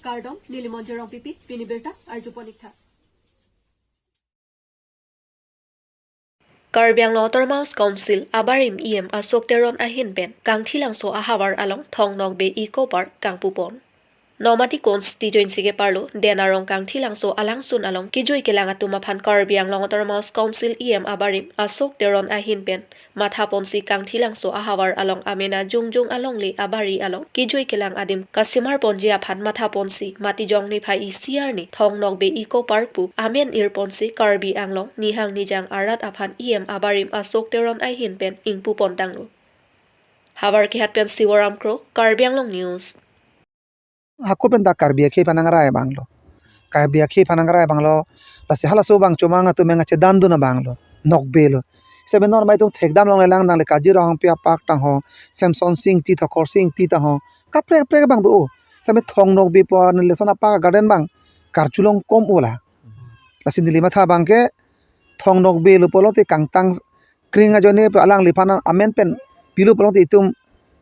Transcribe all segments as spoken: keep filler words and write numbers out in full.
Kardom, neli Monjir Rongpipi, pini birta arjupon ik tha. Karbi Anglong Autonomous Council abarim E M Ashok Teron ahin pen Kangthilangso ahavar along Thong Nokbe Eco Park kangpupon. Nomati constituency keparlo Den Arong Kangthilangso alangsun along kejui kelang atum aphan Karbi Anglong Autonomous Council E M abarim Ashok Teron ahin pen mathaponsi Kangthilangso ahavar along amena jongjong alongle abari along kejui kelang adim kasimar ponji aphan mathaponsi Matijong niphai isi arni Thong Nokbe Eco Park pu amen irponsi Karbi Anglong nihang nijang arat aphan E M abarim Ashok Teron ahin pen ingpupon tanglo. Havarkehat pen Sivoram Kro, Karbi Anglong News. Hako pen ta Karbi akhei aphan nangrai abang lo. Karbi akhei aphan nangrai abang lo. Lasi halaso abang chomang atum meng achedan dun abang lo. Nokbe lo. Sebe non mai tum thekdam longle lang nangle Kazirong Hangpi a-park tang ho, Semson Sing Ingti, Thokor Sing Ingti tang ho. Kaprek kaprek abang do. Tame Thong Nokbe pu neli lason a-park garden abang karjulong kom ola. Lasi neli matha abang ke Thong Nokbe lo pulote kangtang kring ajoine pu alangliphan amen pen pilo pulote itum,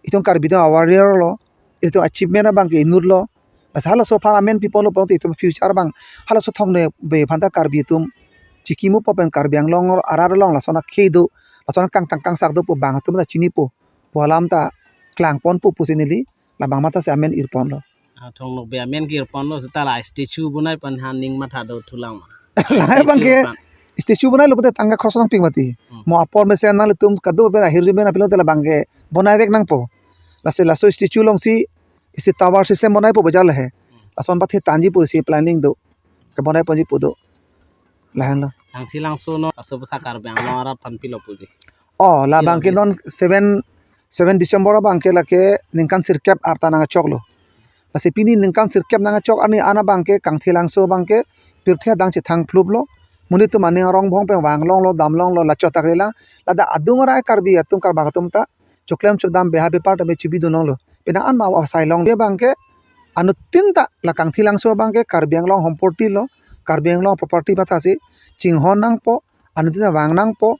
itum Karbi atum a-warrior lo, itum achievement abang ke inut lo. Lasi halaso aphan amen piponlo pulote itum future abang halaso Thong Nokbe aphan ta Karbi atum chikimupo pen Karbi Anglong arat along lason akhei do, lason akangtang kangsak do pu bang atum ta chinipo, pu alam ta klangponpo pusi neli labang matha si amen irponlo. Ah, Thong Nokbe amen ke irponlo seta la statue bonai pen han ning matha do thulang ma. Lahai abang ke statue aphan. Statue bonailo pute tangka khorosnang pik mati. Hmm. Mo apor mesen nanglitum kado pen ahirjume apilo te labang ke bonaivek nangpo. Lasi laso statue alongsi isi tower system bonaipo bajar lahai. Hmm. Lason pathe tanji pusi planning do. Kebonaiponji pu do. Lahenlo. Kangthilangso non aso basa Karbi Anglong arat aphan pilo puji. Oh, labang ke non seven, seven December abang ke lake ningkan sirkep arta nangchoklo. Lasi pini ningkan sirkep nangchok arni an abang ke Kangthilangso abang ke pirthe adang chethang phluplo. Monit atum aning arong bhong pen vanglonglo, damlonglo, lachot akrela. Ladak adung arai Karbi atum Karbak atum ta choklem chodam beha bepar tame chibidun longlo. Penang an ma asai long abang ke anuttin ta la Kangthilangso abang ke Karbi Anglong homporti lo, Karbi Anglong property matha si chinghon nangpo, anuttin ta vang nangpo,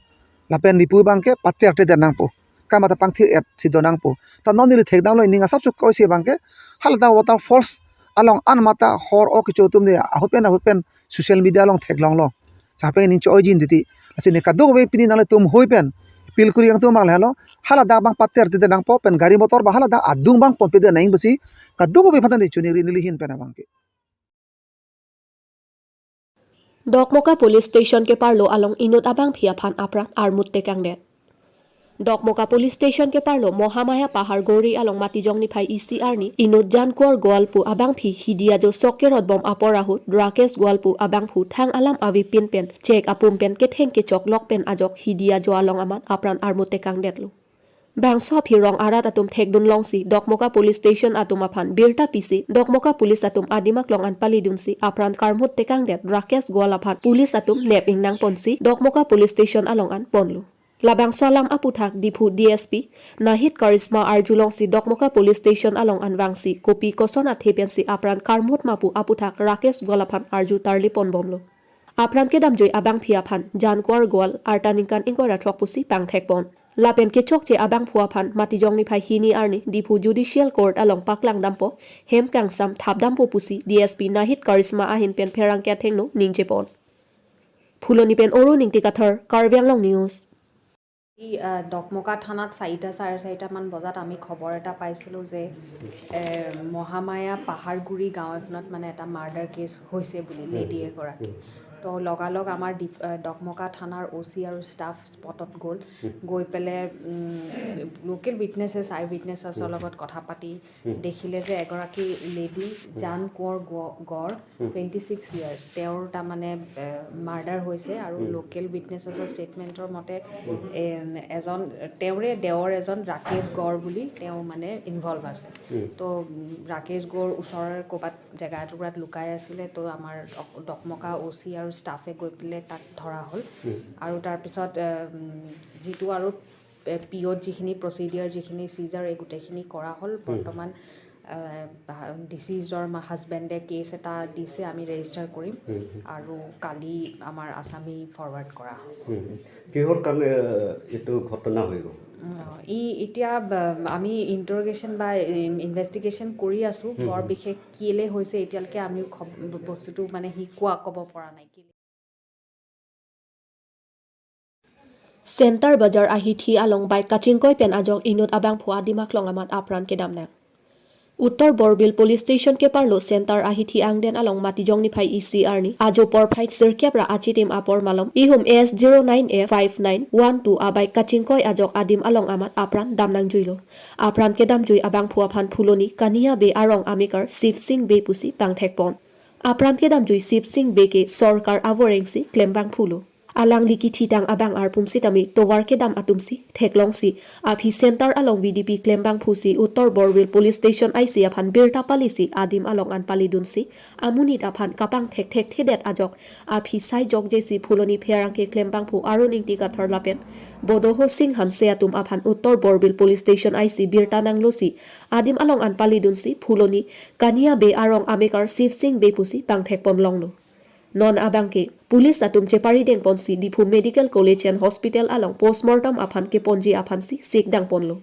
lapen dipu abang ke pater te den nangpo. Kamata pangthir et si do nangpo. Ta non neli thekdamlo ining asap su koisi abang ke haladak waterfalls along an mata hor o kecho atum de ahut pen ahut pen social media along theklonglo. Chapeng ning cho-oi jin titi. Lasi ne kadokave pini nanglitum hoi pen appeal kuri ang tum abang lahelo. Haladak abang pater te den nangpo pen gari motor abang haladak adung abang ponpe den nang pusi kadokave aphan ta ne chuningri neli ahin pen abang ke. Dokmoka Police Station keparlo along inut abangpi aphan apran armut tekangdet. Dokmoka Police Station keparlo Mohamaya Paharguri along Matijong niphai isi arni inut Jankor Goal pu abangpi hidi ajo sok kerot bom apor ahut Rakesh Goal pu abangphu thang alam avepin pen chek apum pen ketheng kechok lok pen ajok hidi ajo along amat apran armut tekangdetlo. Bangso aphi rong arat atum thekdun longsi Dokmoka Police Station atum aphan birta pisi Dokmoka Police atum adim aklong an palidunsi apran karmut tekangdet Rakesh Goal aphan police atum nep ingnang ponsi Dokmoka Police Station along an ponlo. Labangso alam aputhak Diphu D S P Nahid Karishma arjulongsi Dokmoka Police Station along an vangsi kopi koson athe pensi apran karmut ma pu aputhak Rakesh Goal aphan arju tarli ponbomlo. Apran kedamjui abangpi aphan Jankor Goal arta ningkan ingkoi ra throk pusi pangthekpon. Lapen kechokche abangphu aphan Matijong niphai hini arni Diphu Judicial Court along paklangdampo, hem kangsam thapdampo pusi D S P Nahid Karishma ahin pen pherangke athengno ningjepon. Phuloni pen Oro Ningti Kathar, Karbi Anglong News. এই, আহ, ডকমকা থানাত চাৰিটা, চাৰে চাৰিটামান বজাত আমি খবৰ এটা পাইছিলোঁ যে, এ, মহামায়া পাহাৰগুৰি গাঁও এখনত মানে এটা মাৰ্ডাৰ কেছ হৈছে বুলি হুম, লেডি হুম, এগৰাকী। হুম। তো লগালগ আমাৰ ডিফ-, আহ, ডকমকা থানাৰ অ' চি আৰু ষ্টাফ স্পটত গ'ল। হুম। গৈ পেলাই, উম, লোকেল উইটনেছেছ, আই উইটনেছেছৰ হুম। লগত কথা পাতি হুম। দেখিলে যে এগৰাকী লেডি হুম। জান কোঁৱৰ গ-, গড় হুম। টুৱেণ্টি ছিক্স ইয়াৰ্ছ, তেওঁৰ তাৰমানে, এ, মাৰ্ডাৰ হৈছে আৰু হুম। লোকেল উইটনেছেছৰ ষ্টেটমেণ্টৰ মতে, হুম। এ, এজন, তেওঁৰে দেৱৰ এজন ৰাকেশ গড় বুলি তেওঁ মানে ইনভল্ভ আছে। হুম। তো, উম, ৰাকেশ গড় ওচৰৰ ক'ৰবাত জেগা এটুকুৰাত লুকাই আছিলে, তো আমাৰ ডক-, ডকমকা অ' চি আৰু ষ্টাফে গৈ পেলাই তাক ধৰা হ'ল। হুম। আৰু তাৰপিছত, এ, উম, যিটো আৰু এ, পি অ'ত যিখিনি প্ৰচিডিয়াৰ, যিখিনি চিজাৰ, এই গোটেইখিনি কৰা হ'ল। হুম। বৰ্তমান, এ, ডিচিজৰ মা-, হাজবেণ্ডে কেছ এটা দিছে, আমি ৰেজিষ্টাৰ কৰিম। হুম, হুম। আৰু কালি আমাৰ আছামী ফৰৱাৰ্ড কৰা হ'ব। হুম। কিহৰ কাৰণে, এ, এইটো ঘটনা হৈ গ'ল? অ, ই এতিয়া ব-, আমি ইণ্টাৰগেশ্যন বা ইনভেষ্টিগেশ্যন কৰি আছোঁ। হুম, বৰ হুম। বিশেষ কেলে হৈছে এতিয়ালৈকে আমিও খব-, ব-, বস্তুটো মানে সি কোৱা ক'ব পৰা নাই। Center Bazar ahithi along bike kachingkoi pen ajok inut abangphu adim aklong amat apran kedam nang. Uttor Borbil Police Station keparlo Center ahithi angden along Matijong niphai isi arni ajo porphai sirkep ra achitim apor malom ihum S zero nine F five nine one two abike kachingkoi ajok adim along amat apran dam nangjuilo. Apran kedamjui abangphu aphan Phuloni Kania Bey arong amekar Sip Sing Bey pusi pangthekpon. Apran kedamjui Sip Sing Bey ke sorkar avorengsi klembangphulo. Alangli kithitang abang arpum sitame tovar kedam atumsi theklongsi aphi center along V D P klembangphusi Uttor Borbil Police Station I C aphan birta palisi adim along an palidunsi amonit aphan kapangthekthekthedet ajok aphi sai jokjesi Phuloni pherangke klembangphu Arun Ingti Kathar lapen Bodoho Sing Hanse atum aphan Uttor Borbil Police Station I C birta nanglosi adim along an palidunsi Phuloni Kania Bey arong amekar Sip Sing Bey pusi pangthekpon longlo. Non abang ke police atum cheparidengponsi Diphu Medical College and Hospital along postmortem aphan keponji aphansi sikdangponlo.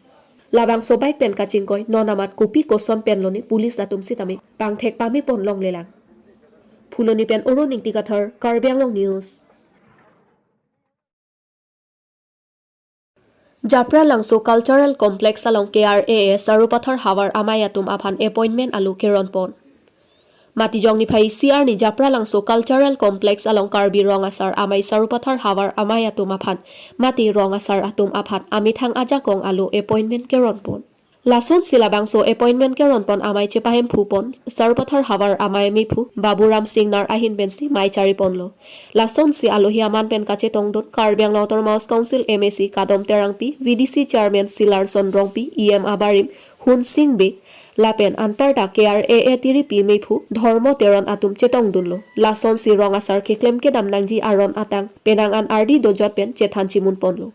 Labangso bike pen kachingkoi non amat kopi koson penlone police atum sitame pangthek pamepon longlelang. Phuloni pen Arun Ingti Kathar, Karbi Anglong News. Japralangso Cultural Complex along K R A A Sarupathar Havar amei atum aphan appointment alo keronpon. Matijong niphai isi arni Japralangso Cultural Complex along Karbi Rong Asar amei Sarupathar Havar amei atum aphan mate rong asar atum aphan amethang ajakong alo appointment keronpon. Lasonsi labangso appointment keronpon amei chepahemphupon Sarupathar Havar amei mephu Baburam Singnar ahin pensi mei chariponlo. Lasonsi alohi aman pen kachetongdun Karbi Anglong Autonomous Council M A C Kadom Terangpi, V D C Chairman Silarson Rongpi, E M abarim Hun Sing Bey lapen anparta K R A A tiripi mephu Dhormo Teron atum chetongdunlo. Lasonsi rong asar keklem kedam nangji aron atang penang an ardi dojot pen chethan chimunponlo.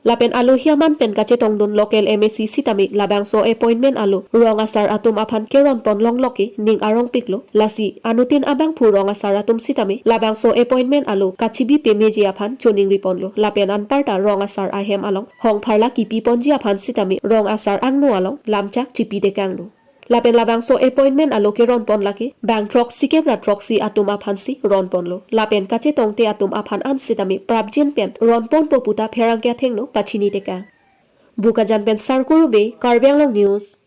Lapen alohi aman pen kachetongdun local M A C sitame labangso appointment alo rong asar atum aphan keronpon longloke ning arongpiklo. Lasi anuttin abangphu rong asar atum sitame labangso appointment alo kachibi pemeji aphan choningriponlo. Lapen anparta rong asar ahem along hongpharla kipiponji aphan sitame rong asar angno along lamchak chipitekanglo. Lapen labangso appointment alo keronpon lake bang throksi kep ra throksi atum aphansi ronponlo. Lapen kachetongte atum aphan an sitame prapjin pen ronponpo puta pherangke athengno pachinitekang. Bokajan pen Sarkuru Bey, Karbi Anglong News.